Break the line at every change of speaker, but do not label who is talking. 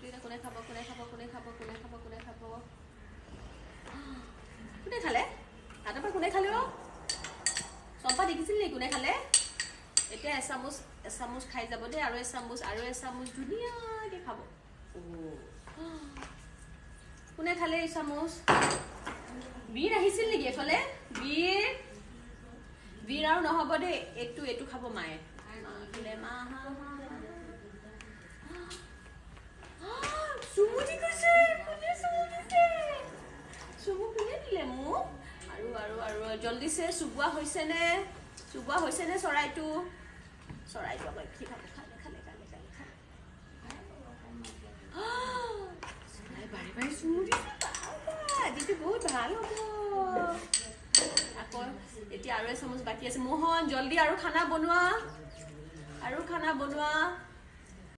এতিয়া কোনে খাব, কোনে খাব, কোনে খাব, কোনে খাব, কোনে খাব, কোনে খালে? হাতৰ পৰা কোনে খালে? অ' চম্পা, দেখিছিল নেকি কোনে খালে? এতিয়া এচামুচ এচামুচ খাই যাব দেই। আৰু এচামুচ, আৰু এচামুচ ধুনীয়াকে খাব। কোনে খালে এই চামুচ? বীৰ আহিছিল নেকি এইফালে? বীৰ, বীৰ আৰু নহ'ব দেই। এইটো খাব মায়ে। মা, হা হা। চুমু দি গৈছে। কোনে চুমু দিছে? চুমু কোনে দিলে মোক? আৰু আৰু আৰু জল্দিছে। চুবোৱা হৈছেনে? চুবোৱা হৈছেনে চৰাইটো? চৰাইটো আকৌ কি খাব? খালে, খালে, খালে, খালে, খালে। চৰাই বাৰে বাৰে চুমু দিছে। আজিতো বহুত ভাল হ'ব। আকৌ এতিয়া আৰু এচামুচ বাকী আছে। মোহন, জল্দি আৰু খানা বনোৱা, আৰু খানা বনোৱা।